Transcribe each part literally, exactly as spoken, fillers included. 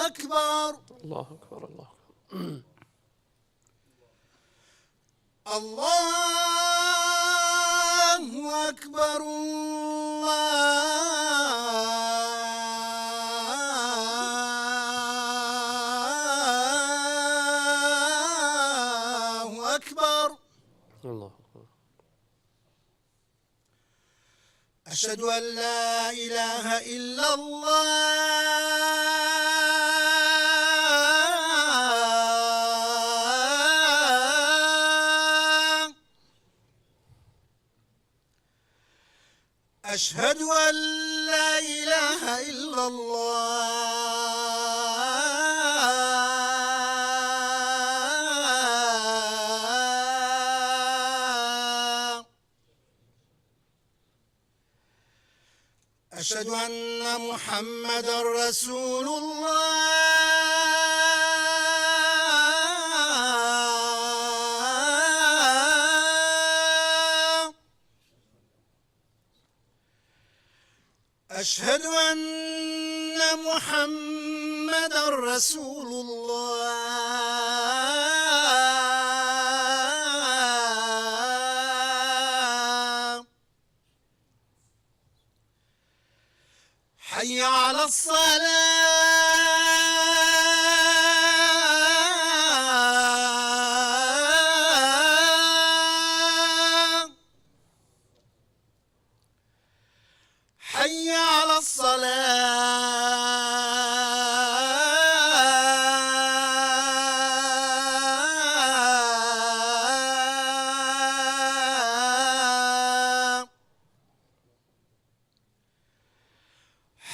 أكبر. الله أكبر، الله أكبر. الله أكبر، الله أكبر. الله أكبر. أشهد أن لا إله إلا الله. أشهد أن لا إله إلا الله. أشهد أن محمدا رسول الله. أشهد أن محمدا رسول الله. حي على الصلاة. حي على الصلاة.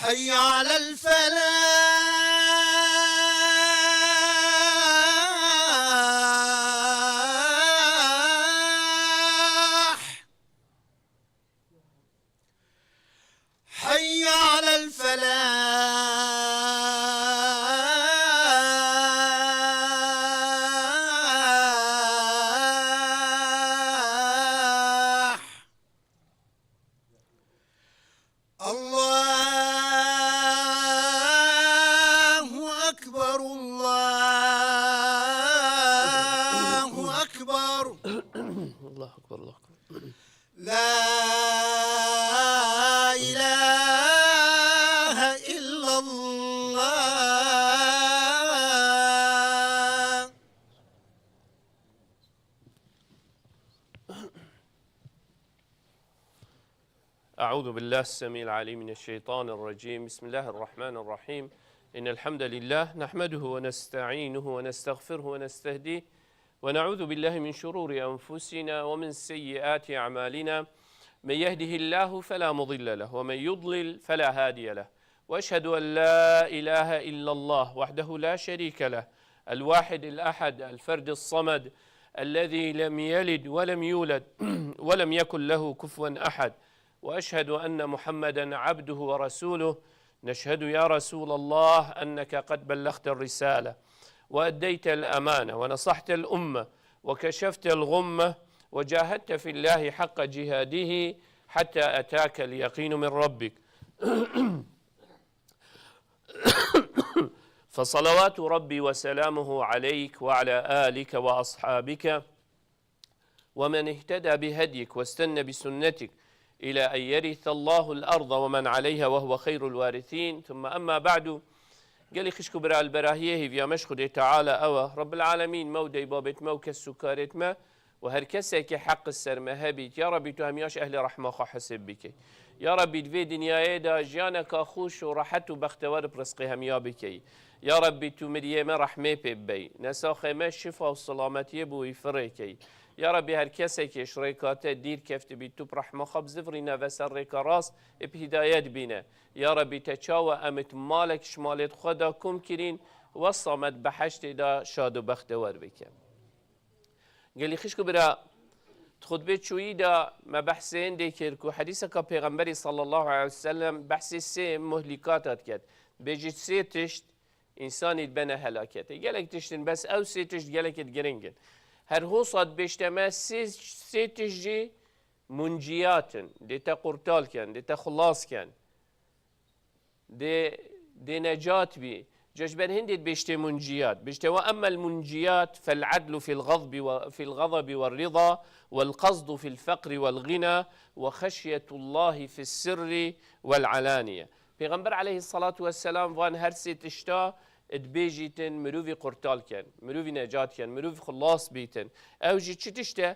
حي على الفلاح. حي على الفلاح. الله أكبر، الله أكبر. الله أكبر، الله أكبر. لا إله إلا الله. أعوذ بالله السميع العليم من الشيطان الرجيم. بسم الله الرحمن الرحيم. إن الحمد لله نحمده ونستعينه ونستغفره ونستهديه، ونعوذ بالله من شرور أنفسنا ومن سيئات أعمالنا. من يهده الله فلا مضل له، ومن يضلل فلا هادي له. وأشهد أن لا إله إلا الله وحده لا شريك له، الواحد الأحد، الفرد الصمد، الذي لم يلد ولم يولد، ولم يكن له كفوا أحد. وأشهد أن محمدا عبده ورسوله. نشهد يا رسول الله أنك قد بلغت الرسالة، وأديت الأمانة، ونصحت الأمة، وكشفت الغمة، وجاهدت في الله حق جهاده حتى أتاك اليقين من ربك. فصلوات ربي وسلامه عليك وعلى آلك وأصحابك ومن اهتدى بهديك واستن بسنتك إلى أن يرث الله الأرض ومن عليها وهو خير الوارثين. ثم أما بعد. Gelî xişk û bira, li berahiyê hêviya me ji Xwedê Teala ew e. Rebbil Alemîn me û deybabêt me û kes û karêt me û her kesekî heq li ser me hebît, ya Rebî, tu hemiya ji ehlê rehma xwe hesêb bikey. Ya Rebî, di vê dinyayê de jiyaneka xweş û rehet û bextewer bi rizqê hemiya bikey. Ya Rebî, tu miriyê me rehmê pê bibey. Nesaxê me şifa û selametiyê bi wî firê key. Ya Rebî, her kesekê ji rêka te dîr keftibî, tu bi rehma xwe bizivirîne ve ser rêka rast ê bi hîdayet bîne. Ya Rebî, te çawa em it malek ji malêt xwe de kom kirîn, wesa me di beheştê de şad û bextewer bike. Gelî xişk û bira, di xutbê çûyî de me behsê hindê kir ku hedîseka Pêxemberî sallallahu aleyhi ve sellem behsê sê muhlîkata diket. Dibêjî sê tişt însanî dibene helaketê. Gelek tişt in, bes ew sê tişt gelekê giring in. Her hosa dibêjte me sê, sê tişt jî munciyat in. Dê te qurtal ken, dê te xilas ken. Dê, dê necat bî. Ca ji ber hindê dibêjtê munciyat. Bêjtê: "Ve emmel munciyat fel adlu fil gazbi ve, fil gazabi ve rida, vel qasdu fil feqri vel gina, ve xeşyetullahi fis sirri vel alaniye." Pêxember aleyhissalatu vesselam van her sê tişta dibêjîtin, mirovî qurtal ken, mirovî necat ken, mirovî xilas bîtin. Ew jî çi tişt e?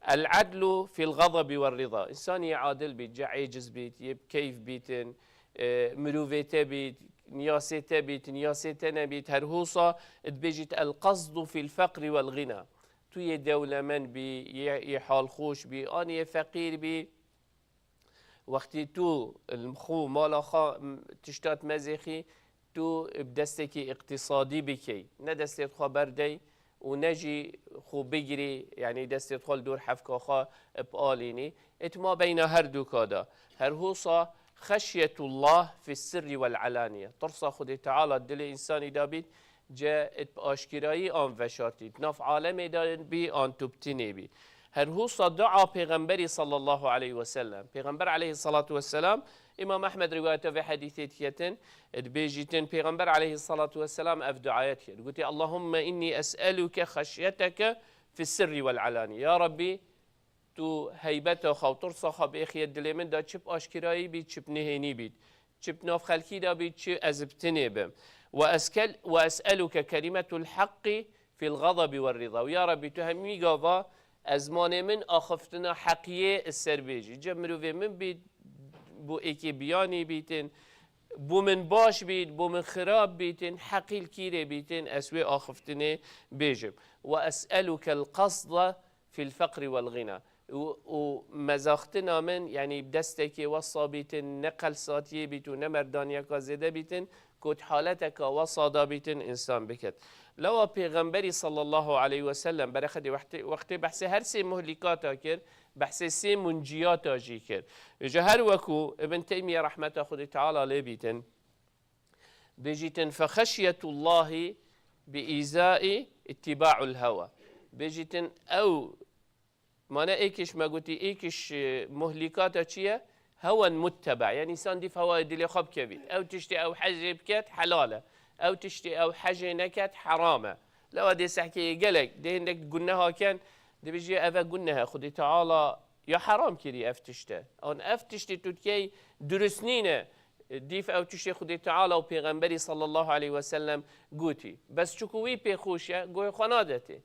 El adlu fil gazabi ve rida. Însanî yê adil bît, ca êciz bît, yê bi keyf bîtin, e, mirovê te bît, niyasê te bît, niyasê te nebît. Her hosa dibêjît el qasdu fil feqri vel gina. Tu yê dewlemend bî, yê, yê halxweş bî, an yê feqîr bî. Wextî tu li xwe mala xwe, m, tişta te mezêxî, tu bi destekî îqtîsadî bikey. Ne destê xwe berdey û ne jî xwe bigirî, yanî destê xwe li dor hefka xwe bialînî. Ê tu ma beyna her du ka de. Her hosa xeşyetullah fi sirri vel alaniye. Tirsa Xwedê Teala dilê însanî de bît, ce it bi aşkirayî an veşartî, di nav alemê de bî an tu bi tinê bî. Her hosa dua Pêxemberî sallallahu aleyhi ve sellem. Pêxember aleyhissalatu vesselam, Îmam Ehmed rîwayeta vê hedîsê diketin, dibêjîtin, Pêxember aleyhissalatu vesselam ev duaya dikir. Gotê, "Allahumme inni es'eluke xeşyeteke fi sirri vel alani." Ya Rabbî, tu heybeta xwe û tirsa xwe bêxiye dilê min de, çi bi aşkirayî bît, çi bi nihênî bît, çi bi nav xelkî de bît, çi ez bi tinê bim. Ve eskel-, ve es'eluke kelimetul haqqi fil gazabi ve rida. Û ya Rabbî, tu hemî gava ezmanê min axiftina heqiyê li ser bêjî. Ce mirovê min bît, bo êkê biyanî bîtin, bo min baş bît, bo min xirab bîtin, heqî li kîrê bîtin, ez wê axiftinê bêjim. Ve es'elukel qasda fil feqri vel gina. Û, û mezaxtina min, yanî destekê wesa bîtin, ne qelsatiyê bît û ne merdaniyeka zêde bîtin, ku di haleteka wesa de bîtin, însan biket. Lewa Pêxemberî sallallahu aleyhi ve sellem, berexedê wextê, wextê behsê her sê muhlîkata kir, behsê sê munciyata jî kir. Ji her weku Ibn Teymiye rehmeta Xwedê Teala lê bîtin, bêjîtin, "Fexeşyetullahi bi îzai ittiba'ul hewa." Bêjîtin, ew, mane êkiş me gotî, êkiş, e, muhlîkata çi ye? Hewen mutteba. Yani însan dîv hewayê dilê xwe bikevît. Ew tiştê ew hejê biket, helal e. Ew tiştê ew hejê neket, heram e. Lewa dê sehkê yê gelek, dê hindek guneha ken, dibêjî, ev e guneh e, Xwedê Teala ya heram kirî ev tişt e. An ev tiştê tu dikey durust nîne. Dîv ew tiştê Xwedê Teala û Pêxemberî sallallahu aleyhi ve sellem gotî. Bes çiku wî pê xweş e, guhê xwe nadetê.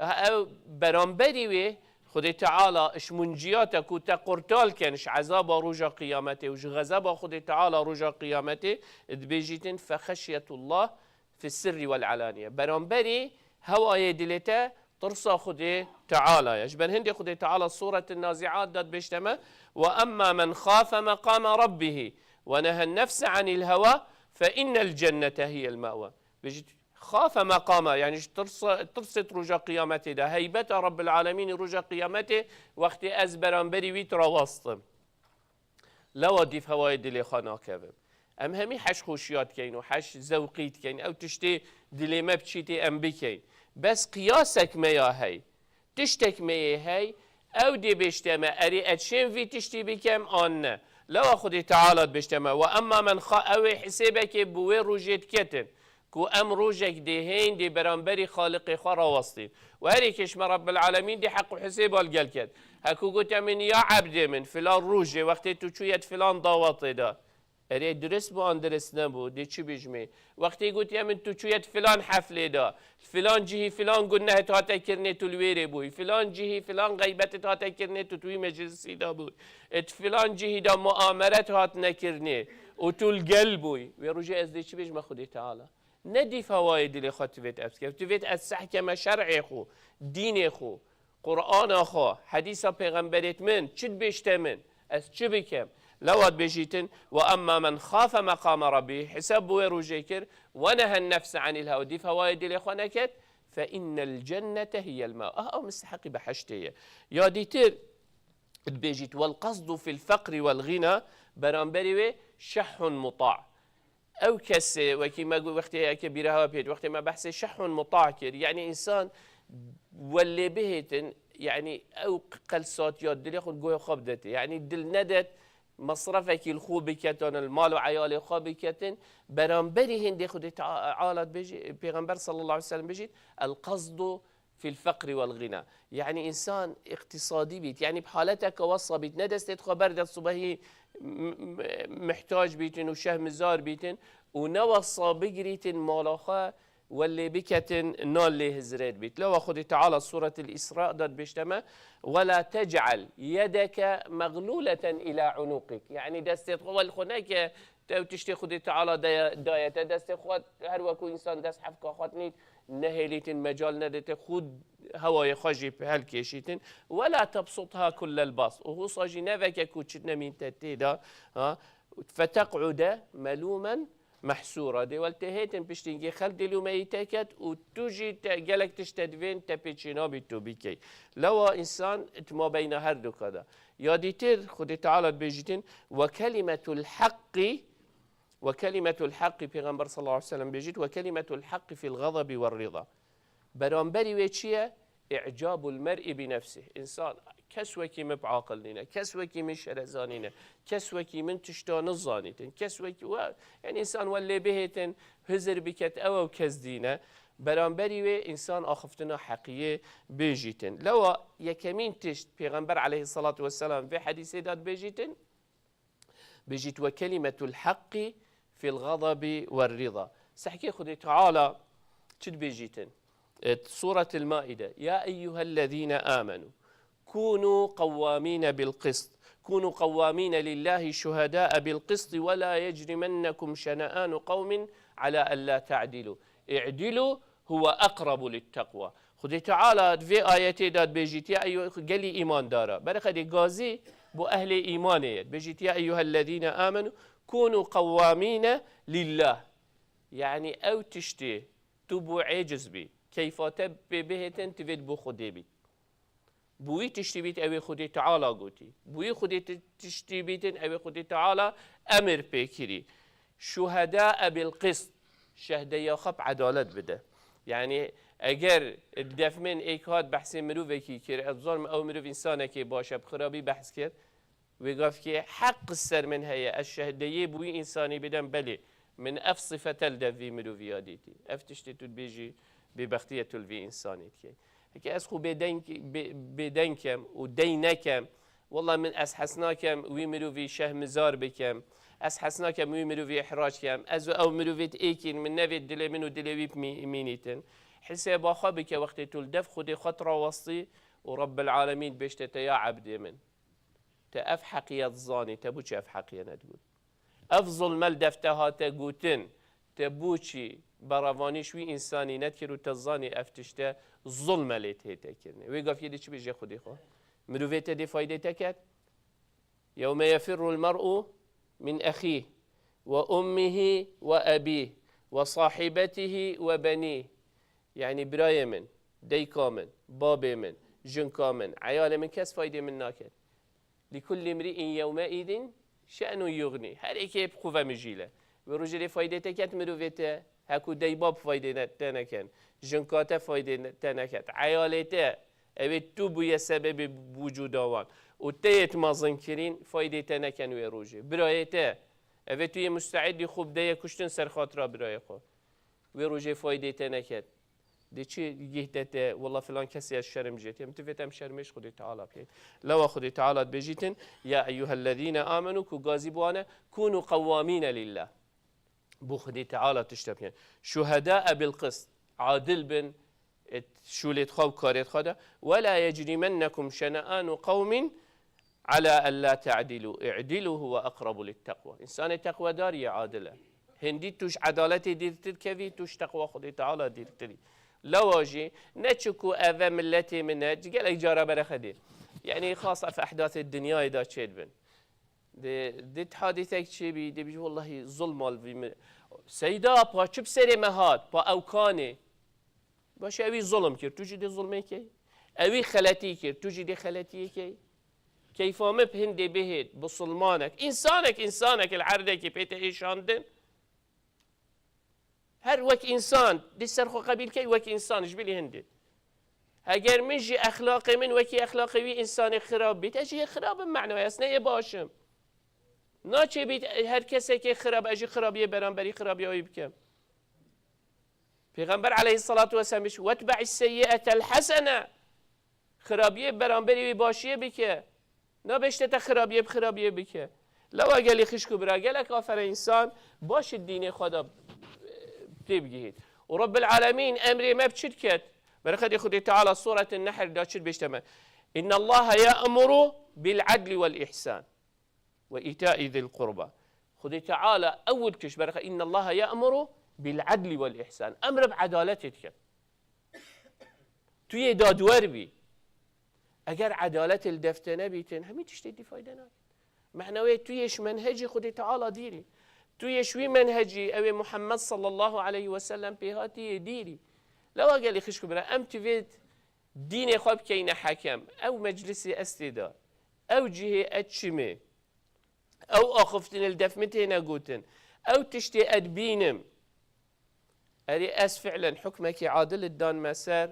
Ew beramberî wê Xwedê Teala ji munciyata ku te qurtal ken ji ezaba roja qiyametê û ji xezeba Xwedê Teala roja qiyametê dibêjîtin, "Fexeşyetullah fi sirri vel alaniye." Beramberî hewayê dilê te tirsa Xwedê Teala ye. Ji ber hindê Xwedê Teala Sûretin Naziat de dibêjte me, "Ve emma men xafe meqame rabbihi ve nehen nefse anil hewa fe innel cennete hiyel mewa." Bêjît, "Xafe meqama", yani ji tirsa, tirsê roja qiyametê de, heybeta Rabbil Alemînî roja qiyametê, wextê ez beramberî wî rawastim. Lewa dîv hewayê dilê xwe nakevim. Em hemî hej xweşiya dikeyn û hej zewqî dikeyn. Ew tiştê dilê me biçîtê em bikeyn. Bes qiyasek me ya hey. Tiştek me yê hey, ew dê bêjte me, erê, ez çêm vî tiştî bikem an ne. Lewa Xwedê Teala dibêjte me, "Ve emma men xa-", ew ê hisêbekê bi wê rojê diketin, ku em rojek dê hên dê beramberî Xaliqê xwe rawestîn. Û herê kêşme Rabbil Alemîn dê heq û hisêba li gel ket. Heku gote min, "Ya ebdê min, filan rojê wextê tu çûyet filan dawetê de." Erê, dirist bû an dirist nebû, dê çi bijmê? Wextê gotiye min tu çûyet filan heflê de, filan cihî filan guneh hate kirinê tu li wêrê bûyî, filan cihî filan xeybet hate kirinê tu, tu wî meclisî de bûyî, et filan cihî de muameret hat nekirinê û tu li gel bûyî. Wê rojê ez dê çi bêjme Xwedê Teala? Ne dîv hewayê dilê xwe tivêt ez kev. Tivêt ez sehkeme şer'ê xwe, dînê xwe, Qur'ana xwe, hedîsa pêxemberêt min, çi dibêjte min, ez çi bikem? Lewa dibêjîtin, "Ve emma men xafe meqame Rabbî", hisab bi wê rojê kir, "ve nehen nefse anil hewa", dîv hewayê dilê xwe neket, "fe innel cennete hiyel mewa." Ah, ew misteheqî behiştê ye. Ya dîtir dibêjît, "Vel qasdu fil feqri vel gina", beramberî wê şehhun muta. Ew kesê, wekî me got, wextê yeke bîra hewa pêt, wextê me behsê şehhun muta kir, yani însan we lê bihêtin, yani ew qelsatiya dilê xwe goya xwe bidetê. Yani dil nedet, mesrefekî li xwe biketin, li mal û eyalê xwe biketin, beramberî hindê Xwedê Teala dibêjî, Pêxember sallallahu aleyhi ve sellem bêjît, "El qasdu fil feqri vel ghina." Yani însan îqtisadî bît, yani bi haleteke wesa bît, ne destê xwe berde sibehî m-, m-, mihtac bîtin û şehmizar bîtin û ne wesa bigirîtin mala xwe, welê biketin, nan lê hizret bît. Lewa Xwedê Teala Suretil Îsra de dibêjte me, "Ve la tec'al yedeke meglûleten ila unûqik." Yani destê xwe wel xwe neke, te ew tiştê Xwedê Teala daye, daye te destê xwe, her wekû însan dest hefka xwe nît, nehêlîtin, mecal nedite, xwe hewayê xwe jî helkêşîtin. "Ve la tebsutha kullel bast." Û husa jî neveke ku çit nemîn te tê de, ha? "Feteq'ude melûmen mehsûra." Dê wel tê hêtin piştîngê xelk dilûmeyî te ket û tu jî te, gelek tişt te divên te pêçî nabî tu bikey. Lewa însan di mabeyna her du ka de. Ya dîtir Xwedê Teala dibêjîtin, "Ve kelimetul haqqi, ve kelimetul haqqi", Pêxember sallallahu aleyhi ve sellem bêjît, "Ve kelimetul haqqi fil ghadabi ve rida." Beramberî wê çi ye? "Î'cabul mer'i bi nefsih." Însan, kes wekî min bi aqil nîne, kes wekî min şerezanî ne, kes wekî min tişta nizanîtin, kes wekî we, yani însan we lê bihêtin, hizir biket, ew ew kes dîne. Beramberî wê însan axiftina heqiyê bêjîtin. Lewa yekemîn tişt Pêxember aleyhissalatu vesselam vê hedîsê de dibêjîtin, Bijît, "Ve kelimetul haqqi fil ghadabi ve rida." Sehkê Xwedê Teala çi dibêjîtin? Et Suretil Maide, "Ya eyyuhellezine amenu, kunu qawwamine bil qist, kunu qawwamine lillahi şuhada'a bil qisti ve la yecrimennekum şena'anu qawmin ala ella ta'dilu. I'dilu huve eqrabu litteqwa." Xwedê Teala di vê ayetê de dibêjît, "Ya eyyuh-, gelî îmandara." Berê xedê gazî bo ehlê îmanê ye. Dibêjît, "Ya eyyuhellezîne amenu kûnû qewwamîne lillah." Yanî ew tiştê tu bo êciz bî, keyfa te pê bihêtin, tu vê bo Xwedê bît. Bi wî tiştî bît, ew ê Xwedê Teala gotî. Bi wî Xwedê ti-, tiştî bîtin, ew ê Xwedê Teala emir pê kirî. "Şuhedâe bil qist." Şehdeya xwe bi edalet bide. Yanî eger li def min êk hat behsê mirovekî kir, ez dizanim ew mirov însanekê baş e, bi xirabî behs kir, wê gavkê heq ser min heye, ez şehdeyê bi wî însanî bidim, belê, min ev sifete li dev vî mirovî ya dîtî. Ev tiştê tu dibêjî, bêbextiye tu li vî însanî dikey. Heke ez xwe bêdeng, bê-, bêdeng kem û dey nekem, wela min ez hes nakem wî mirovî şehmizar bikem, ez hes nakem wî mirovî ihrac kem, ez û ew mirovê êkîn, min nevê dilê min û dilê wî mî-, mînîtin. Hisêba xwe bike wextê tu li dev Xwedê xwe dirawestî û Rebbil Alemîn dibêjte te ya ebdê min. Te ev heqiye dizanî, te boçi ev heqiye nedigot? Ev zulme li dev te hate gotin, te boçî berevanî ji wî însanî nedikir û te zanî ev tişte zulme lê tê te kirine. Wê gavkê dê çi bêje Xwedê xwe? Mirovê te dê faydê te ket? "Yewme yefirrul mer'u min ehîh ve ummihî ve ebîh ve sahîbetihî ve benîh." Yanî birayê min, deyka min, babê min, jinka min, eyalê min, kes faydê min naket. "Likulli mri'in yewme'idin şe'nun yugnî." Her êkê bi xwe ve mijîl e. Wê rojê lê faydê te ket mirovê te, heku dey bab faydê ne-, te neken, jinka te faydê ne-, te neket, eyalê te, ew ê tu bûye sebebê wicûda wan û te yê mezin kirîn, faydê te neken wê rojê. Birayê te, ev ê tu yê musteîdî xwe bideye kuştin ser xatira birayê xwe. Wê rojê faydê te neket. Dê çi gih de te, "Wela filan kesê ez şerm jê têm." Tu vê te em şermê ji Xwedê Teala bikey. Lewa Xwedê Teala dibêjîtin, "Ya eyyuhellezîne amenu", ku gazî bi wan e, "Kûnû qewwamîne lillah." Bo Xwedê Teala tişte bikin. "Şuhedâe bil qist." Adil bin, et şûlê xwe û karê xwe de. "Ve la yecrimennekum şene'anu qewmin ala ella te'dilu, i'dilu huve eqrabu litteqwa." Însanê teqwedarî ye, adil e. Hindî tu ji edaletê dîrtir kevî, tu ji teqwa Xwedê Teala dîrtirî. Lewa jî, ne çiku ev e miletê min e, gelek cara bere xedê. Yanî, xas ev ehdathê dinyayê de çêdibin. Dê, dê hadîsek çêbî, dê bî, "Wellahî zulm al vî min." Seyda, pa çi bi serê me hat, pa ew kanê. Baş e, ewî zulm kir, tu jî dê zulmê key. Ewî xeletî kir, tu jî dê xeletiyê key. Keyfa min bi hindê bihêt, bisilmanek, însanek, însanek li erdekî pê te êşandin. Her wek însan, dê ser xwe qebîl key wek însan, ji bilî hindê. Heger min jî exlaqê min wekî exlaqê wî însanê xirab bît, ez jî yê xirab im, mena ez ne yê baş im. Naçê bît her kesekê xirab, ez jî xirabiyê beramberî xirabiya wî bikim. Pêxember aleyhissalatu vesselam bêjî, "Wetbe'is seyyi'etel hasene." Xirabiyê beramberî wî başiyê bike. Nabêjte te xirabiyê bi xirabiyê bike. Lewa gelî xişk û bira, gelek afere însan baş di dînê xwe de, e, têbigihît. Û Rabbil Alemîn emrê me bi çi diket? Bereqetê Xwedê Teala Sûretin Nehl da çi dibêjte me? "İnnallaha ya'muru bil adli vel ihsan ve ita'i zil qurba." Xwedê Teala ewil tişt bereqe, "İnnallaha ya'muru bil adli vel ihsan." Emr bi edaletê diket. Tu yê dadwer bî. Eger edaletê li def te nebîtin, hemî tiştê dî fayde nake. Mehna wê tu yê ji menhecî Xwedê Teala dîrî. Tu yê ji wî menhecî, ew ê Muhammed sallallahu aleyhi ve sellem pê hatî yê dîrî. Lewa gelî xişk û bira, em ti vê dînê xwe bikeyne hekem. Ew meclisê ez tê de. Ew cihê ez çimê. Ew axiftinê li def min têne gotin. Ew tiştê ez dibînim. Erê ez fi'len hukmekî adil didan me ser,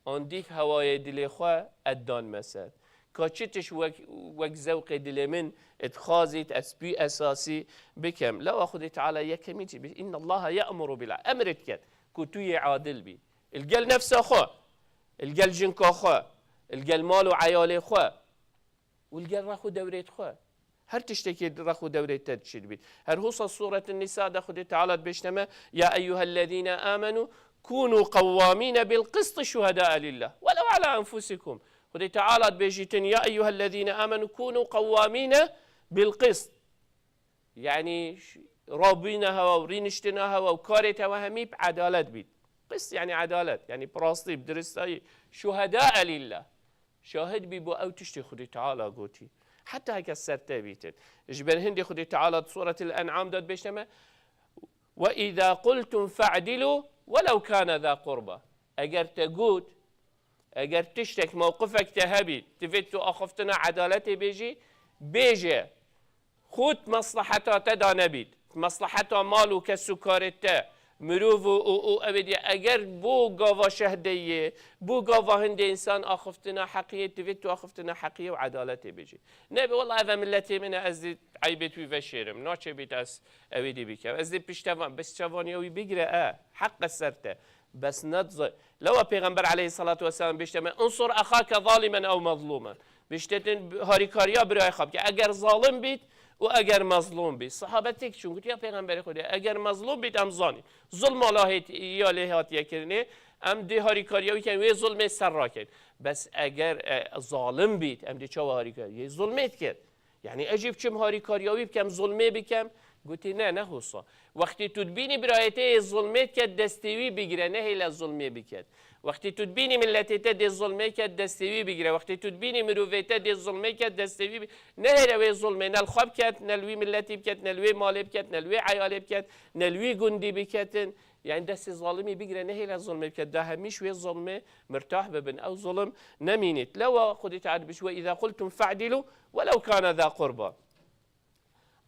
an dîk hewayê dilê xwe ez dan me ser. Ka çi tişt wek, wek zewqê dilê min dixwazît, ez pî esasî bikem. Lewa Xwedê Teala yekemîn çi bî? "İnnallaha ya'muru bil-" emr diket ku tu yê adil bî. Li gel nefsa xwe, li gel jinka xwe, li gel mal û eyalê xwe. Û li gel rex û dewrêt xwe. Her tiştekî rex û dewrêt te çi dibît. Her hosa Sûretin Nîsa de Xwedê Teala dibêjte me, "Ya eyyuhellezîne amenu kûnû qewwamîne bil qist şuhedâe lillah. Welew ala enfusikum." Xwedê Teala dibêjîtin, "Ya eyyuhellezîne amenu kûnû qewwamîne bil qist." Yanî ş-, rabîna hewa û rîniştina hewa û karê te we hemî bi edalet bît. Qist yanî edalet, yanî bi rastî, bi diristayî. Şuhedâe lillah. Şahid bî bo ew tiştê Xwedê Teala gotî. Heta heke ser te bîtin. Ji ber hindê Xwedê Teala di Sûretil En'am de dibêjte me, "Ve îzâ qultum fe'dilû welew kâne zâ qurba." Eger te got, eger tiştek, mewqifek te hebî, divê tu axiftina edaletê bêjî, bêje. Xwe di meslaheta te de nebît. Meslaheta mal û kes û karê te, mirov û, û, û ew ê diye. Eger bo gava şehdeyê, bo gava hindê însan axiftina heqiyê, divê tu axiftina heqiyê û edaletê bêjî. Nebe, "Wela ev e miletê min e, ez dê eybê wî veşêrim. Naçê bît ez ew ê dî bikem. Ez dê piştevan, piştevaniya wî bigire e. Heq e ser te." Bes ne dize-, lewa Pêxember aleyhissalatu vesselam bêjte me, "Unsur ehake zalimen ew mezlumen." Bêjte tu harîkariya birayê xwe bike. Eger zalim bît û eger mezlûm bît. Sahabe têk çûn, got, "Ya Pêxemberê Xwedê, eger mezlûm bît em zanîn. Zulma la hêt-, ya lê hatiye kirinê, em dê harîkariya wî ken, wê zulmê ser rakin. Bes eger, e, zalim bît, em dê çawa harîkariyê zulmê dikin?" Yanî ez jî biçim harîkariya wî bikem, zulmê bikem? Gotî, ne, ne hosa. Wextê tu dibînî birayê te yê zulmê diket, destê wî bigire, nehêle zulmê biket. Wextê tu dibînî miletê te dê zulmê ket, destê wî bigire. Wextê tu dibînî mirovê te dê zulmê ket, destê wî bi-, nehêle wê zulmê ne li xwe biket, ne li wî miletî biket, ne li wê malê biket, ne li wê eyalê biket, ne li wî gundî biketin. Yanî destê zalimî bigire, nehêle zulmê bike. Da hemî ji wê zulmê mirtah bibin. Ew zulm nemînît. Lewa Xwedê Teala dibêje, "Ve îza qultum fe'dilû welew kâne zâ qurba."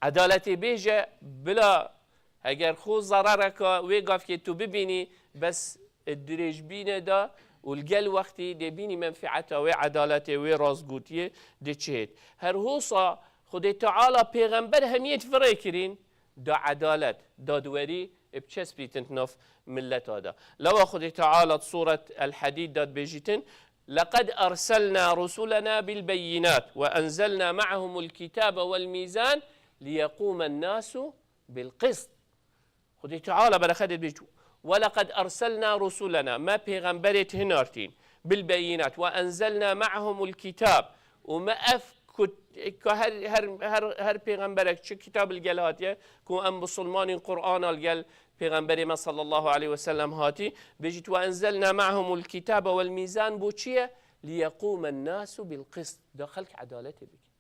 Edaletê bêje, bila heger xwe zerareka wê gavkê tu bibînî, bes dirêjbîne da û li gel wextî dê bînî menfeeta wê edaletê wê rastgotiyê dê çi hêt. Her hosa Xwedê Teala pêxember hemiyê firê kirîn, da edalet, dadwerî, ê biçespîtin nav milleta de. Lewa Xwedê Teala di Sûret El-Hedîd de dibêjîtin, "Leqed erselna rusulena bil beyinat ve enzelna ma'ahumul kitabe vel mîzan liyequmen nasu bil qist." Xwedê Teala bereqetê dibêjît, "Ve leqed erselna rusulena", me pêxemberêt hinartîn, "bil beyinat ve enzelna ma'ahumul kitab", û me ev ku, ku her, her, her, her pêxemberek çi kitab li gel hatiye, ku em musulmanîn, Qur'ana li gel pêxemberê me sallallahu aleyhi ve sellem hatî, bêjît, "Ve enzelna ma'ahumul kitabe vel mîzan", bo çi ye? "Liyequmen nasu bil qist." Da xelk edaletê bikin.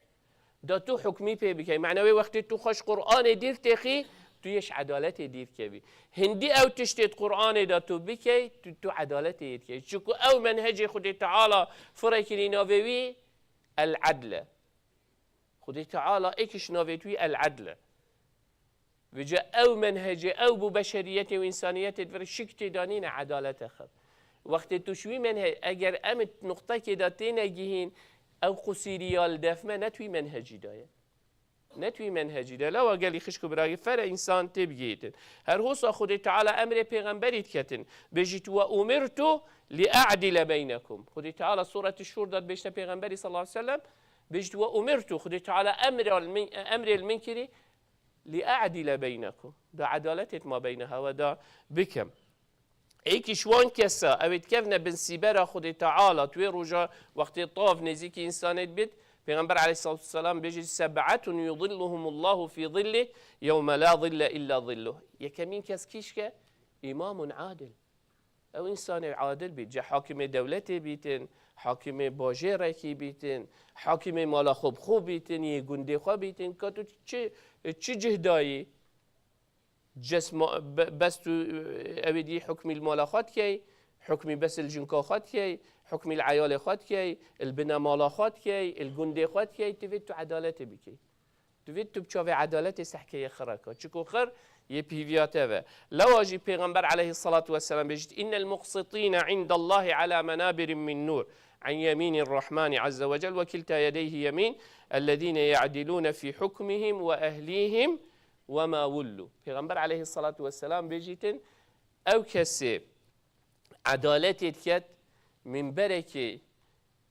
Da tu hukmî pê bikey. Mane wê wextê tu xweş Qur'anê dîr têxî, tu yê ji edaletê dîr kevî. Hindî ew tiştê di Qur'anê de tu bikey, tu, tu edaletê yê dikey. Çiku ew menhecê Xwedê Teala firekirî navê wî El-Edl e. Xwedê Teala êk ji navê wî El-Edl e. Vêca ew menhecê, ew bo beşeriyetê û însaniyetê divire şik tê danîne, edalete xev. Wextê tu ji wî menhe-, eger em nuqtekê de têne gihîn, ew qusîriya li def me ne tu wî menhecî de ye. Ne tu wî menhecî de. Lewa gelî xişk û birayî fere însan tê bigihîtin. Her hosa Xwedê Teala emrê pêxemberî diketin. Bêjît, "Ve umirtu li a'dile beynekum." Xwedê Teala Sûreti Şûr de dibêjte pêxemberî sallallahu aleyhi ve sellem, bêjît, "Ve umirtu." Xwedê Teala emrê li min, emrê li min kirî, "Li a'dile beynekum." Da edaletê ma beyne hewe da bikim. Êkî ji wan kesa, ew ê dikevne bin sîbera Xwedê Teala, tu wê roja wextê tav nêzîkî însanê dibit, Pêxember aleyhissalatu vesselam bêjî, "Seb'atun yuzilluhumullahu fi zillih, yewme la zille illa zilluh." Yekemîn kes kîşke? Îmamun adil. Ew însanê adil bît, ce hakimê dewletê bîtin, hakimê bajêrekî bîtin, hakimê mala xwe bi xwe bîtin, yê gundê xwe bîtin, ka tu çi, çi cih dayî? Ces ma-, be-, bes tu, e, ew ê dî hukmî li mala xwe dikey, hukmî bes li jinka xwe dikey, hukmî li eyalê xwe dikey, li binemala xwe dikey, li gundê xwe dikey, tu vê tu edaletê bikey. Tu vê tu bi çavê edaletê sehkeye xireka. Çiko xir yê pîviya te ve. Lewa jî Pêxember aleyhissalatu vesselam bêjit, "Innel muqsitîne indallahi ala menabirin min nur. An yemînir rahmani azze ve cel ve kilta yedeyhi yemîn. Ellezîne ya'dilûne fî hukmihim ve ehlîhim." Wema wullu. Pêxember aleyhissalatu vesselam bêjîtin, ew kesê edaletê diket, minberekê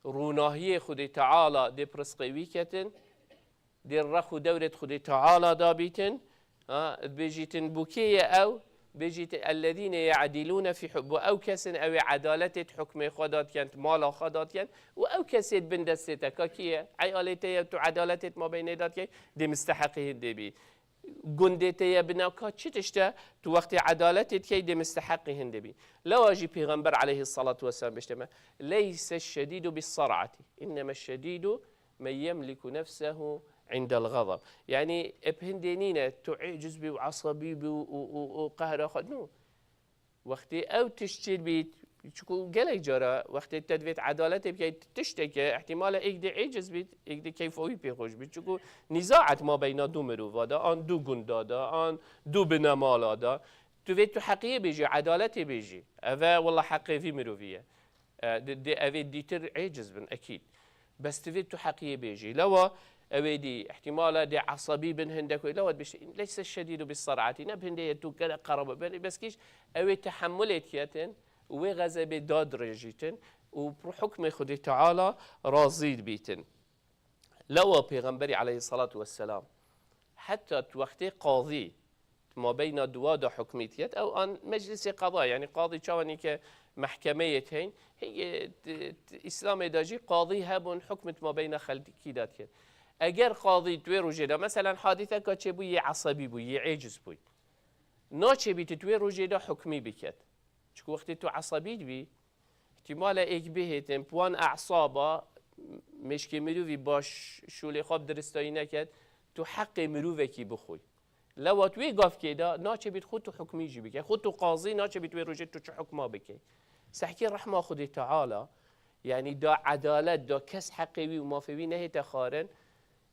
rûnahiyê Xwedê Teala dê bi rizqê wî ketin, dê rex û dewrê Xwedê Teala dabîtin, ha, bêjîtin, bo kê ye ew? Bêjîtin, "Ellezîne ya'dilûne fî hu-," bo ew kesin ew ê edaletê di hukmê xwe da diken, di mala xwe da diken, û ew kesê di bin destê te, ka kî ye? Eyalê te ye, tu edaletê di mabeynê da dikey, dê misteheqî hindê bî. Gundê te ye bina ka çi tişt e, tu wextê edaletê dikey dê misteheqî hindê bî. Lewa jî Pêxember aleyhissalatu vesselam bêjte me, "Leyse şedîdu bis sar'ati, inneme şedîdu men yemliku nefsehu indel gazab." Yanî ep hindê nîne, tu êciz bî û esabî bî û, û, û, û qehra xwe, no. Wextê ew tişt çêdibît, çiku gelek cara wextê te divêt edaletê bikey, tişteke, ihtimale êk dê êciz bît, êk dê keyfa wî pê xweş bît. Çiku nîzaet mabeyna du mirova da, an du gunda da, an du binemala da. Tu vê tu heqiyê bêjî, edaletê bêjî. Eve wela heqê vî mirovî ye. E, di, di, ev ê dîtir êciz bin, ekîd. Bes tu vê tu heqiyê bêjî. Lewa ew ê dî, ihtimala dê esabî bin hindek wê. Lewa dibêjî, "Leyse şedîdu bis sar'ati." Ne bi hindê ye tu gelek qerab be. Bes kîş ew ê tehemmulê diketin û wê xezebê dadirêjîtin û bi hukmê Xwedê Teala razî dibîtin. Lewa Pêxemberî aleyhissalatu vesselam, heta tu wextê qazî di mabeyna duwa da hukmî diket, ew an meclisê qada, yanî qazî çawanî ke mehkemeyê teyn, hingê t-, t-, Îslamê de jî qazî hebûn, hukm di mabeyna xelkî da diket. Eger qazî di wê rojê de, meselen, hadîseka çêbû yê esabî bû, yê êciz bû, naçêbî tu di wê rojê de hukmî biket. Çiku wextê tu esabî dibî, îhtîmale êk bihêtin, bi wan esaba mêşkê mirovî baş şûlê xwe bi diristayî neket, tu heqê mirovekî bixwî. Lewa tu wê gavkê de naçêbît xwe tu hukmî jî bike. Xwe tu qazî naçêbît wê rojê tu çi hukma bikey. Sehkê rehma Xwedê Teala, yanî da edalet, da kes heqê wî û mafê wî nehête xwarin,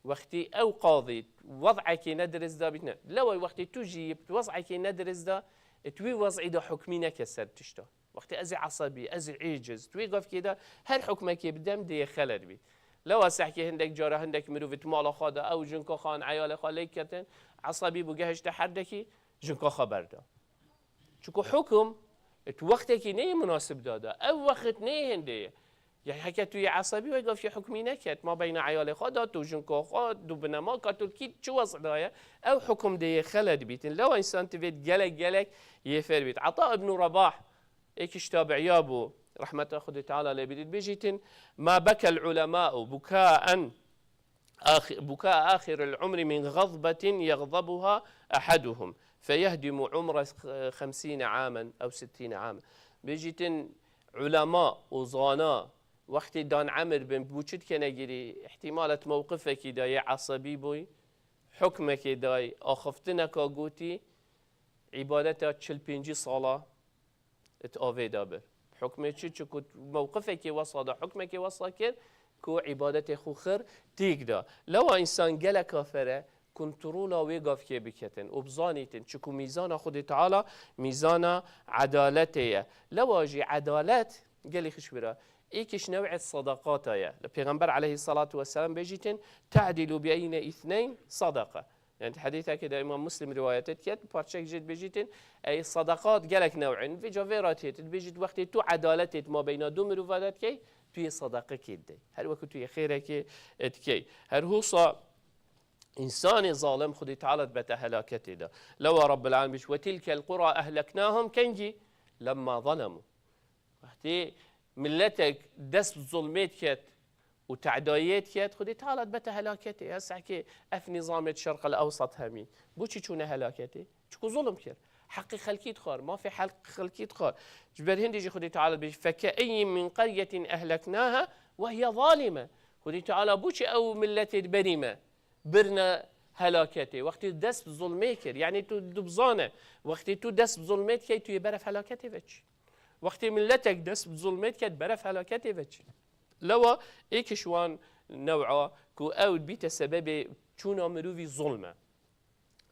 wextî ew qazî wez'ekê nedirist da bîtine. Lewa wextî tu jî yê wez'ekê nedirist da, tu wî wez'î da hukmî neke ser tişta. Wextê ez ê esabî, ez ê êciz, tu wê gavkê de her hukmekê bidem dê yê xelet bî. Lewa sehkê hindek cara hindek mirovî di mala xwe de ew jinka xwe an eyalê xwe lêk ketin, esabî bû gehişte herdekî jinka xwe berda. Çiku hukum, tu wextekî neyê munasib da da. Ew wext neyê hindê ye. Ya heke tu yê esabî wê gavkê hukmî neket. Ma beyna eyalê xwe da, tu jinka xwe, du binema ka tu kî çi wez da ye. Ew hukum dê yê xelet bîtin. Lewa însan divêt gelek gelek yê fer bît. Ata ibn Rabah, êkî ji tabi'iya bû, rehmeta Xwedê Teala lê bidît, bêjîtin, "Ma bekel ulema'u bukaen ax-, buka ahiril umri min gazbetin yagzabuha ahaduhum, feyehdimu umre xemsîne amen ew sittîne amen." Bêjîtin, ulema û zana wextê dan emir bin, bû çi dikene girî, ihtimalet mewqifekî de yê esabî bûy, hukmekê day, axiftineka gotî, îbadeta çil pêncî sala, di avê de bir. Hukmê çi? Çiku mewqifekê wesa da, hukmekê wesa kir ku îbadetê xwe xir tîk da. Lewa însan geleka fere kontrola wê gavkê biketin û bizanîtin, çiku mîzana Xwedê Teala mîzana edaletê ye. Lewa jî edalet gelî xişk bira. Êkiş new'ê sadaqata ye. Li Pêxember aleyhissalatu vesselam bêjîtin, "Te'dilu beyne îthneyn sadaqa." Yani hadisekê de Îmam Muslim rivayet diket, parçek jê dibêjîtin, ey sadaqat gelek new'in. Vêca vê re têt, dibêjît, wextê tu edaletê di mabeyna du mirova de dikey, tu yê sadaqekê didey. Her wekî tu yê xêrekê dikey. Her husa însanê zalim Xwedê Teala dibete helaketê de. Lewa Rabbil Alemin bêjît, "Ve tilkel qura ehleknahum kengî lemma zalemu." Wextê miletek dest bi zulmê diket û tedayiyê diket, Xwedê Teala dibete helaketê. Ya sehkê ev nîzamê di Şerq el Ewsat hemî. Bo çi çûne helaketê? Çiku zulm kir. Heqê xelkî dixwar, mafê hel-, xelkî dixwar. Ji ber hindê jî Xwedê Teala dibêje, "Fekeeyyin min qeryetin ehleknaha ve hiye zalime." Xwedê Teala bo çi ew miletê di berî me birine helaketê? Wextê dest bi zulmê kir, yanî tu, tu bizane, wextê tu dest bi zulmê dikey, tu yê berev helaketê veçî. Wextê miletek dest bi zulmê dike, berev helaketê veçî. Lewa êkiş wan new'a ku ew bîte sebebê çûna mirovî zulm e.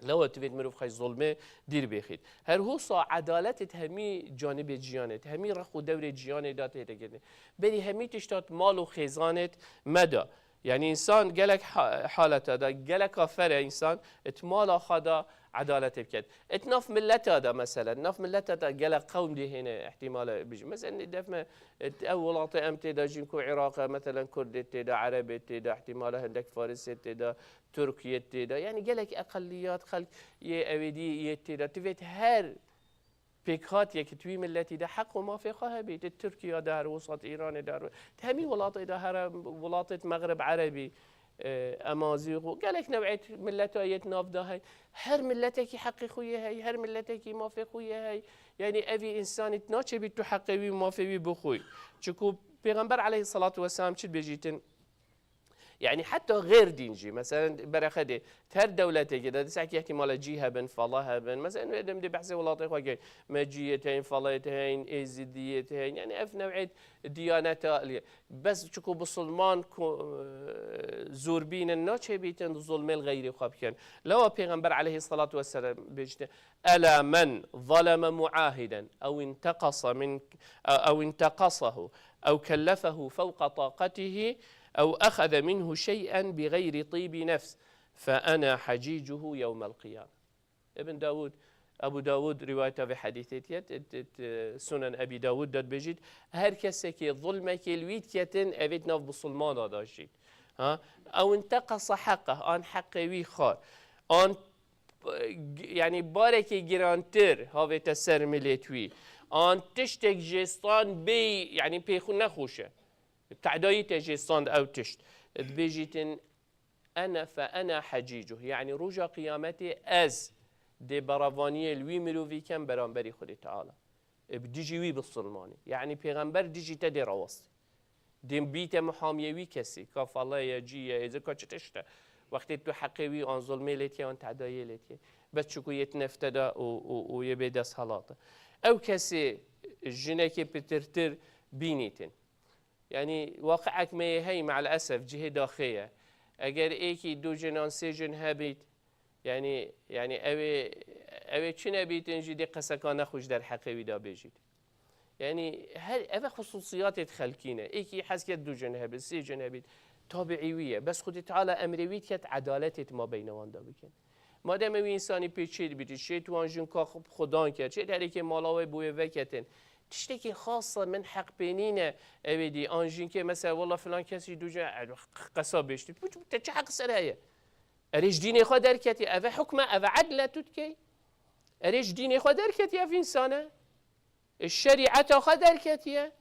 Lewa divêt mirov xwe ji zulmê dîr bêxît. Her hosa edaletê di hemî canibê ciyanê, di hemî rex û dewrê ciyanê de tê de girtin. Berî hemî tişta di mal û xêzanê me de. Yani însan gelek ha-, haleta de, gelek afer e însan di mala xwe de edaletê biket. Di nav mileta de mesela, di nav mileta de gelek qewm dê hêne ihtimale bijî. Mesela def me, ev welatê em tê de jîn ku Iraq e, mesela Kurd ê tê de, Ereb ê tê de, ihtimale hindek Faris ê tê de, Tirk yê tê de. Yani gelek eqeliyat, xelk yê ewêdî yê tê de. Tivêt her pêkhatiyekî di wî miletî de heq û mafê xwe hebî. Di Tirkiye de her wisa, di Îranê de her wi-, di hemî welatê de, her welatê di Mexrib Erebî, e, Emazîx û gelek new'ê mileta yê di nav de hey. Her miletekî heqê xwe yê hey, her miletekî mafê xwe yê hey. Yani evî însanî naçêbî tu heqê wî û mafê wî bixwî. Çiku Pêxember aleyhissalatu vesselam çi dibêjîtin? Yani heta xêr dîn jî, mesela berexe dê, her dewletekê de, di sekî ihtimale cî hebin, fala hebin. Mesela wê dem dê behsê welatê xwe key. Meciyê te heyîn, falayê te heyîn, êzidiyê te heyîn. Yani ev new'ê diyaneta liye. Bes çiku bisilman ku, e, zûrbîn in, naçêbîtin di zulmê li xeyrê xwe bikin. Lewa Pêxember aleyhissalatu vesselam bêjte, "Ela men zaleme muahiden, ew intekasa min, ew inteqasahu, ew kellefehu fewqa taqatihi, ew exeze minhu şey'en bi xeyri tîbi nefs, fe ena hecîcuhu yewmel qiyame." Ibn Dawud, Ebu Dawud rivayeta vê hadîsê diket, it, it, e, Sunen Ebî Dawud de dibêjît, her kesekê zulmekê li wî diketin, evê di nav bisilmana de jît. Ha? Ew inteqasa heqeh, an heqê wî xwar. An, e, g-, yani barekê girantir havête ser milêt wî. An tiştek jê stand bê, yani pê xwe nexweş e. Tedayî te jê stand ew tişt. Dibêjîtin, "Ene fe ene hecîcuh." Yani roja qiyametê ez dê berevaniyê li wî mirovî kem beramberî Xwedê Teala. E, bi dijî wî bisilmanî. Yani pêxember dijî te dê rawestî. Dê bîte muhamiyê wî kesî. Ka fala ye, cî ye, êzika çi tişt e. Wextê tu heqê wî an zulmê lê diye, an tedayê lê diye. Bes çiku yê di nefte de û, û, û yê bê desthilat e. Ew kesê jinekê pitirtir bînîtin. Yani waqi'ek me yê hey, me'el esef, cihê daxê ye. Eger êkî du jin an sê jin hebît, yani, yani ew ê, ew ê çi nebîtin jî dê qeseka nexweş derheqê wî de bêjît. Yani her, ev e xususiyatê xelkî ne. Êkî hez ket du jin hebît, sê jin hebît, tabiî wî ye. Bes Xwedê Teala emrê wî diket, edaletê di mabeyna wan de bikin. Madem ew însanî pê çê dibît, şêt wan jin ka xu-, xudan ket, şêt herêkê mala wê bo wê veketin. Tiştekî xas e, min heq pê nîne, ew ê dî, an jinkê mesela, wela filan kesî du jin, e, qesa bêjtî. Bu, te çi heq ser heye? Erê ji dînê xwe derketî, ev e hukm e, ev e edl e tu dikey. Erê ji dînê xwe derketî ev însan e. E, şerîeta xwe derketiye.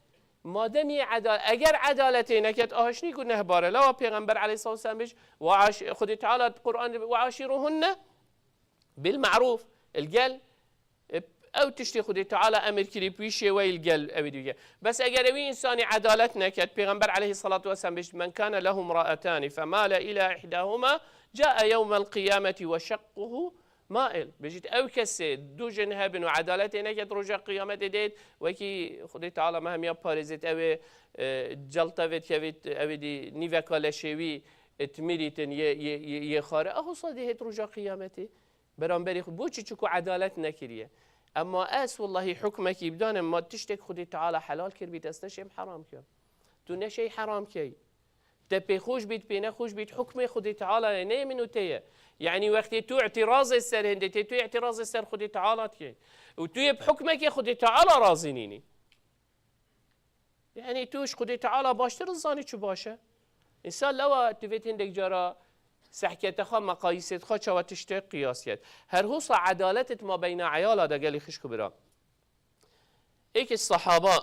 Madem yê edal-, eger edaletê neket, aha şinî gunehbar e. Lawa Pêxember aleyhissalatu vesselam bêj, "Ve aş-, Xwedê Teala di Qur'an de, "Ve aşiruhunne bil ma'ruf." Li gel, e, ew tiştê Xwedê Teala emir kirî, bi wî şêweyî li gel ew ê dî bike. Bes eger ewî însanî edalet neket, Pêxember aleyhissalatu vesselam bêj, "Men kane lehu mra'etani female ila ihdahuma, cae yewmel qiyameti ve şekkuhu mail." Bêjît, ew kesê du jin hebin û edaletê neket, roja qiyametê dêt, wekî Xwedê Teala me hemiya parêzêt, ew ê, e, celta vê dikevît, ew ê dî nîveka leşê wî, e, timirîtin yê, yê, yê, yê xare. Eho sa dê hêt roja qiyametê. Beramberî xwe. Bo çi? Çiku edalet nekiriye. Emma ez, wellahî, hukmekî bidanim, ma tiştek Xwedê Teala helal kiribît, ez neşêm heram kim. Tu neşey heram key. Te pê xweş bît, pê nexweş bît, hukmê Xwedê Teala ye, ne yê min û te ye. Yanî wextê tu îtirazê ser hindê tê, tu îtirazê ser Xwedê Teala dikey. Û tu yê bi hukmekê Xwedê Teala razî nînî. Yanî tu ji Xwedê Teala baştir dizanî çi baş e. Însan lewa divêt hindek cara sehkete xwe, meqayîsêt xwe çawa tiştek qiyas ket. Her hosa edaletêt ma beyna eyala de gelî xişk û bira. Êkê sehaba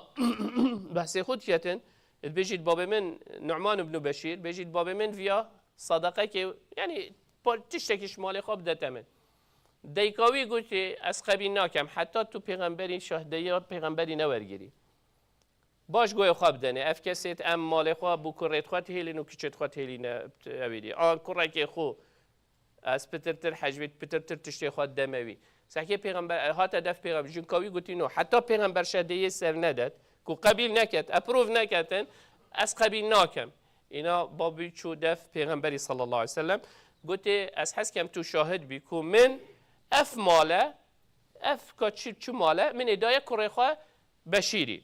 behsê xwe diketin, dibêjît babê min Nu'man ibn Beşîr, bêjît babê min viya sadaqekê, yanî pa-, tiştekî ji malê xwe bidete min. Dayika wî gotî, ez qebîl nakem, heta tu pêxemberî, şahdeya pêxemberî newergirî. Baş goyê xwe bidene. Ev kesêt em malê xwe bû kurêt xwe tihêlin û kiçêt xwe tihêlîne ewêdî. An kurekê xwe ez pitirtir hecbît, pitirtir tiştê xwe deme wî. Sehkê pêxember, hate def pêxember, jinka wî gotî no. Heta pêxember şehdeyê ser nedet, ku qebîl neket, eprov neketin, ez qebîl nakem. Îna babî çû def pêxemberî sallallahu aleyhi ve sellem. Gotê, ez hez kem tu şahid bî ku min ev male, ev ka çi, çi male, min ê daye kurê xwe Beşîrî.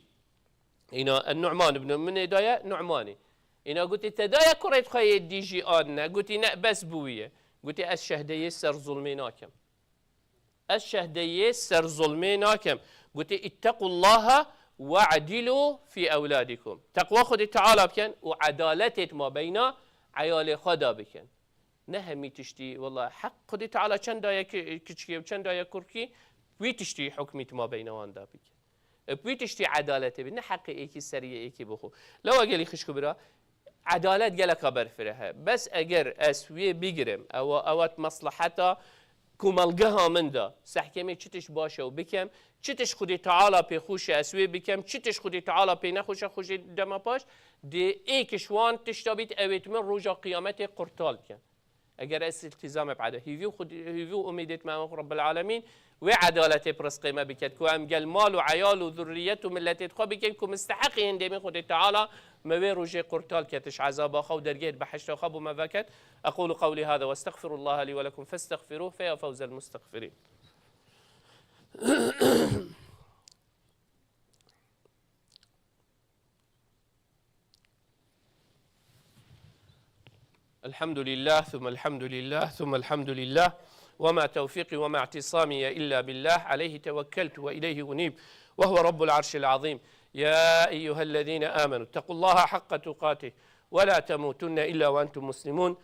Îna en Nu'man ibn min ê daye Nu'manî. Îna gotî, te daye kurê xwe yê dî jî an ne? Gotî, ne, bes bû wî ye. Gotî, ez şehdeyê ser zulmê nakem. Ez şehdeyê ser zulmê nakem. Gotî, ittaqullaha we'dilu fî ewladikum. Teqwa Xwedê Teala bikin û edaletêt ma beyna eyalê xwe da bikin. Ne hemî tiştî, wela heq Xwedê Teala çend daye ki-, kiçikê û çend daye kurkî, wî tiştî hukmî di mabeyna wan de bike. Bi wî tiştî edaletê bî, ne heqê êkî seriyê êkî bixwe. Lewa gelî xişk û bira, edalet geleka berfireh e. Bes eger ez wê bigirim, ewa, ewa di mesleheta komelgeha min de, sehkemê çi tişt baş e û bikem, çi tişt Xwedê Teala pê xweş e ez wê bikem, çi tişt Xwedê Teala pê nexweş e xwe jê dema paş, dê êk ji wan tişta bît, ewêt min roja qiyametê qurtal bikin. Eger ez îltîzamê bi ede-, hîvî û xwedî-, hîvî û umîdêt me Rabbil Alemîn wê edaletê bi rizqê me biket, ku em gel mal û eyal û zurriyet û miletêt xwe bikin, ku misteheqî hindê min Xwedê Teala me wê rojê qurtal ketiş, ezaba xwe û dergehêt behişta xwe bo me veket. أقول قولي هذا وأستغفر الله لي ولكم فاستغفروه فيا فوز المستغفرين. الحمد لله، ثم الحمد لله، ثم الحمد لله، وما توفيقي وما اعتصامي إلا بالله، عليه توكلت وإليه أنيب، وهو رب العرش العظيم. يا أيها الذين آمنوا اتقوا الله حق تقاته ولا تموتن إلا وأنتم مسلمون.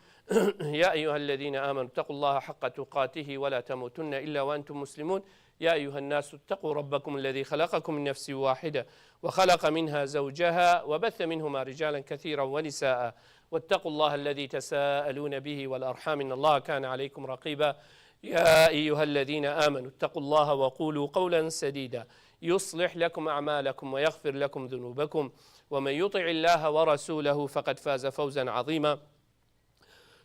يا أيها الذين آمنوا اتقوا الله حق تقاته ولا تموتن إلا وأنتم مسلمون. يا أيها الناس اتقوا ربكم الذي خلقكم من نفس واحدة وخلق منها زوجها وبث منهما رجالا كثيرا ونساء واتقوا الله الذي تساءلون به والأرحام إن الله كان عليكم رقيبا. يا أيها الذين آمنوا اتقوا الله وقولوا قولا سديدا يصلح لكم أعمالكم ويغفر لكم ذنوبكم ومن يطع الله ورسوله فقد فاز فوزا عظيما.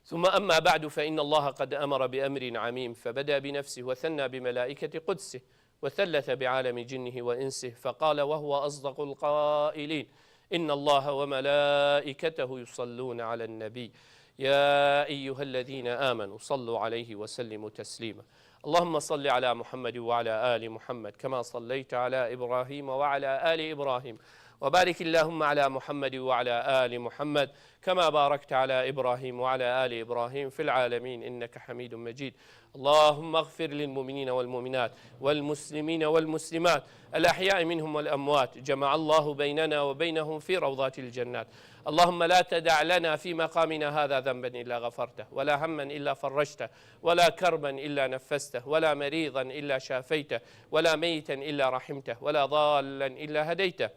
ثم أما بعد فإن الله قد أمر بأمر عميم فبدأ بنفسه وثنى بملائكة قدسه وثلث بعالم جنه وإنسه فقال وهو أصدق القائلين إن الله وملائكته يصلون على النبي يا أيها الذين آمنوا صلوا عليه وسلموا تسليما. اللهم صل على محمد وعلى آل محمد كما صليت على إبراهيم وعلى آل إبراهيم وبارك اللهم على محمد وعلى آل محمد كما باركت على إبراهيم وعلى آل إبراهيم في العالمين إنك حميد مجيد. اللهم اغفر للمؤمنين والمؤمنات والمسلمين والمسلمات الأحياء منهم والأموات. جمع الله بيننا وبينهم في روضات الجنات. اللهم لا تدع لنا في مقامنا هذا ذنبا إلا غفرته، ولا هما إلا فرجته، ولا كربا إلا نفسته، ولا مريضا إلا شافيته، ولا ميتا إلا رحمته، ولا ضالا إلا هديته.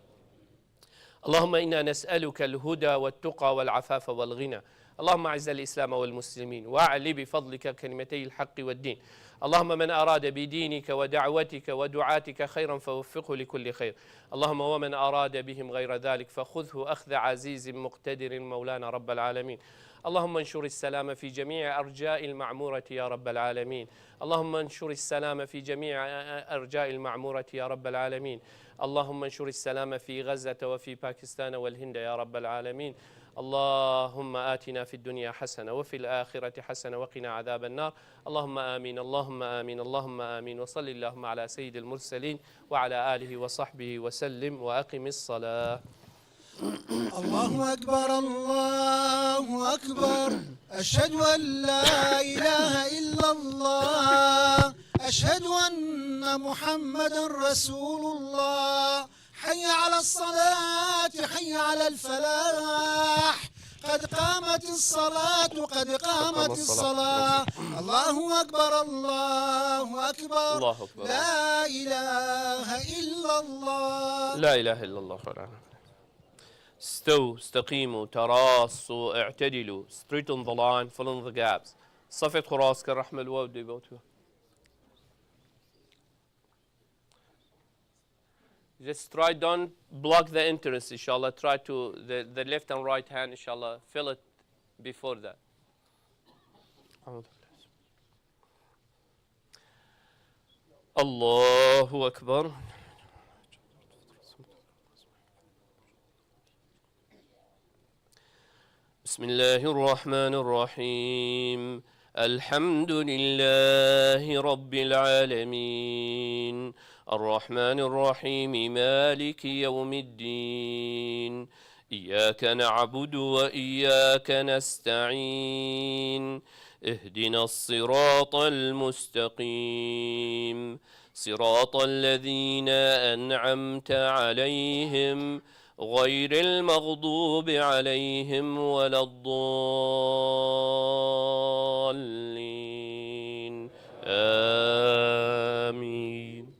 اللهم إنا نسألك الهدى والتقى والعفاف والغنى. اللهم أعز الإسلام والمسلمين وأعل بفضلك كلمتي الحق والدين. اللهم من أراد بدينك ودعوتك ودعاتك خيرا فوفقه لكل خير. اللهم ومن أراد بهم غير ذلك فخذه أخذ عزيز مقتدر مولانا رب العالمين. اللهم انشر السلام في جميع أرجاء المعمورة يا رب العالمين. اللهم انشر السلام في جميع أرجاء المعمورة يا رب العالمين. اللهم انشر السلام في غزة وفي باكستان والهند يا رب العالمين. اللهم آتنا في الدنيا حسنة وفي الآخرة حسنة وقنا عذاب النار. اللهم آمين، اللهم آمين، اللهم آمين. وصل اللهم على سيد المرسلين وعلى آله وصحبه وسلم وأقم الصلاة. الله أكبر، الله أكبر. أشهد أن لا إله إلا الله. أشهد أن محمدا رسول الله. حي على الصلاة، حي على الفلاح. قد قامت الصلاة، قد قامت الصلاة. الله أكبر، الله أكبر. الله أكبر. لا إله إلا الله. لا إله إلا الله. استووا، استقيموا، تراصوا، اعتدلوا. Straighten the line, fill in the gaps. صفت خراس كالرحمة الواو دي بوتو. Just try, don't block the entrance, إن شاء الله. Try to the, the left and right hand, إن شاء الله. Fill it before that. الله أكبر. بسم الله الرحمن الرحيم. الحمد لله رب العالمين. الرحمن الرحيم. مالك يوم الدين. إياك نعبد وإياك نستعين. اهدنا الصراط المستقيم. صراط الذين أنعمت عليهم غير المغضوب عليهم ولا الضالين. آمين.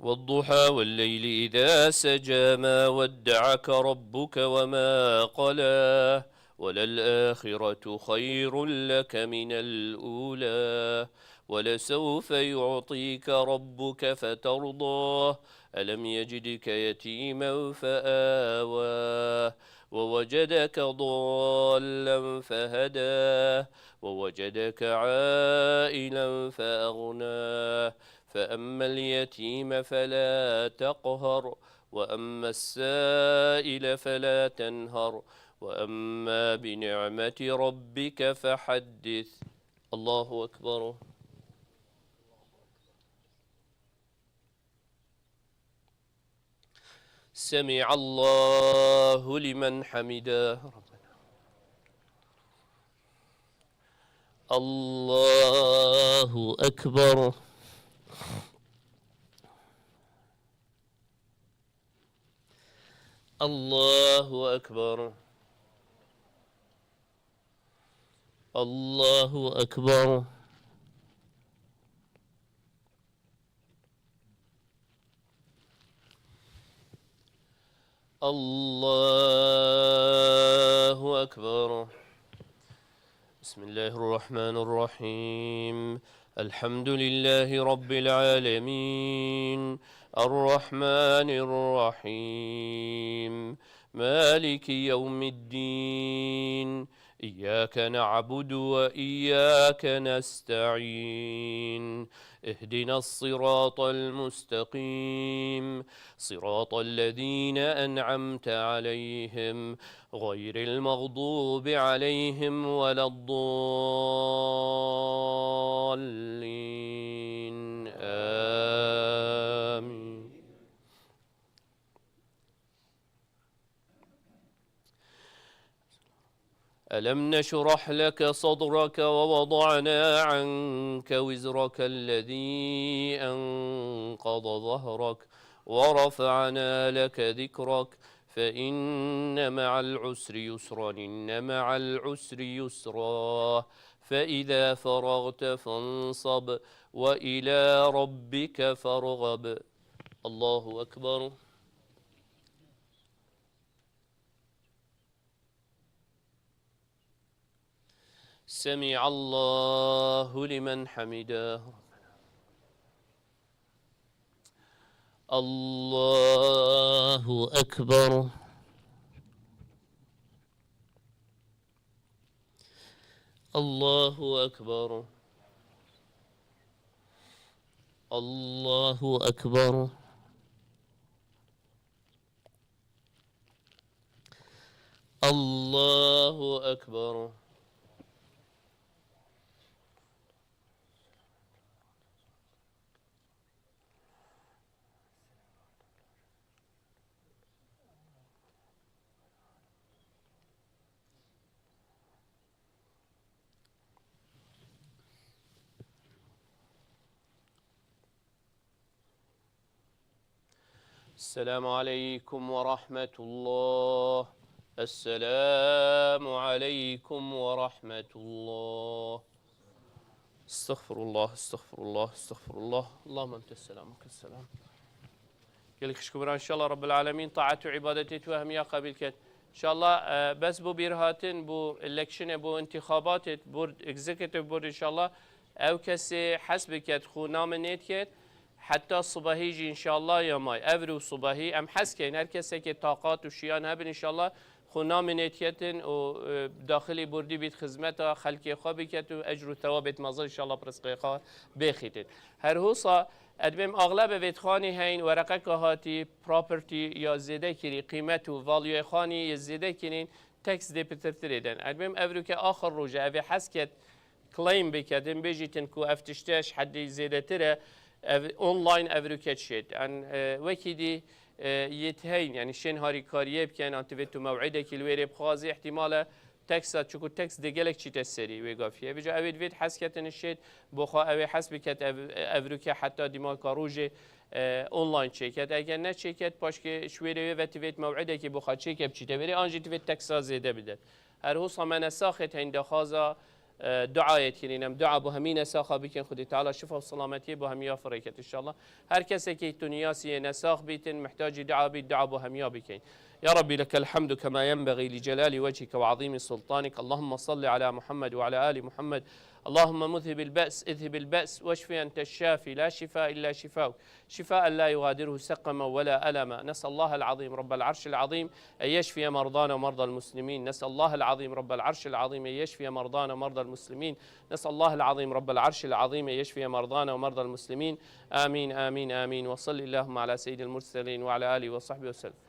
والضحى والليل إذا سجى، ما ودعك ربك وما قلى، وللآخرة خير لك من الأولى، ولسوف يعطيك ربك فترضى، ألم يجدك يتيما فآوى، ووجدك ضالا فهدى، ووجدك عائلا فأغنى، فأما اليتيم فلا تقهر، وأما السائل فلا تنهر، وأما بنعمة ربك فحدث. الله أكبر. سمع الله لمن حمده. الله أكبر. الله أكبر. الله أكبر. الله أكبر. بسم الله الرحمن الرحيم. الحمد لله رب العالمين. الرحمن الرحيم. مالك يوم الدين. إياك نعبد وإياك نستعين. اهدنا الصراط المستقيم. صراط الذين أنعمت عليهم غير المغضوب عليهم ولا الضالين. آمين. ألم نشرح لك صدرك ووضعنا عنك وزرك الذي أنقض ظهرك ورفعنا لك ذكرك فإن مع العسر يسرا، إن مع العسر يسرا، فإذا فرغت فانصب وإلى ربك فارغب. الله أكبر. سمع الله لمن حمده. الله أكبر. الله أكبر. الله أكبر. الله أكبر. Esselamu aleykum ve rahmetullah. Esselamu aleykum ve rahmetullah. Estağfirullah, estağfirullah, estağfirullah. Allahümme entes selam ve kes selam. Gelin xişk û bira, inşallah Rabbil Alemin taat û ibadetê tu hemiya qabil ket. İnşallah, e, bes bu bir hatin, bu electionê, bu intixabatê, board, executive board inşallah ew kesê hes biket, xu namê nêt ket, heta sibahî jî inşallah ya may. Ev rû sibahî em hes keyin, her kesekê taqat û şiyan hebin inşallah xu namê nêt ketin û, e, daxilî bordî bît, xizmeta xelkê xwe biket û ecr û thewabêt mezin inşallah bi rizqê xwe bêxîtin. Her hosa, edmêm axlebe vêt xanî heyn, wereqeka hatî, property ya zêde kirî, qîmet û valueyê xanî yê zêde kirîn, tax dê pitirtirê den. Edmêm evroke axir roje, evê hes ket, claim bikedin, bêjîtin ku ev tişte ji heddî zêdetir e, ev online evroke çêt. En, e, wekî dî, e, yêt heyn, yani şên harîkariyê biken, an tivê tu mew'idekî li wê rê bixwazî, ihtimal e taxa, çuku tax dê gelek çîte serî wê gafiyê. Vêca ew ê divêt hes ketin şêt, bo xwe ew ê hes biket, ev, evroke heta dîmaka rojê, e, online çêket. Eger ne çêket, paşkê ji wê rê wê ve tivêt mew'idekî bo xwe çêke biçîte wê rê, an jî tivêt taxa zêde bidet. Her hosa me nesaxêt heyn daxwaza, e, duayê kirîn. Em dua bo hemî nesaxa bikin, Xwedê Teala şifa û selametiyê bo hemiya firêket inşallah. Her kesekî tu niyasiyê nesax bîtin, mihtacî dua bît, dua bo hemiya bikin. يا رب لك الحمد كما ينبغي لجلال وجهك وعظيم سلطانك. اللهم صل على محمد وعلى آل محمد. اللهم مذهب البأس، اذهب البأس، واشف أنت الشافي، لا شفاء إلا شفاؤك، شفاء لا يغادره سقما ولا ألما. نسأل الله العظيم رب العرش العظيم أن يشفي مرضانا ومرضى المسلمين. نسأل الله العظيم رب العرش العظيم أن يشفي مرضانا ومرضى المسلمين. نسأل الله العظيم رب العرش العظيم أن يشفي مرضانا ومرضى المسلمين. آمين، آمين، آمين. وصل اللهم على سيد المرسلين وعلى آله وصحبه وسلم.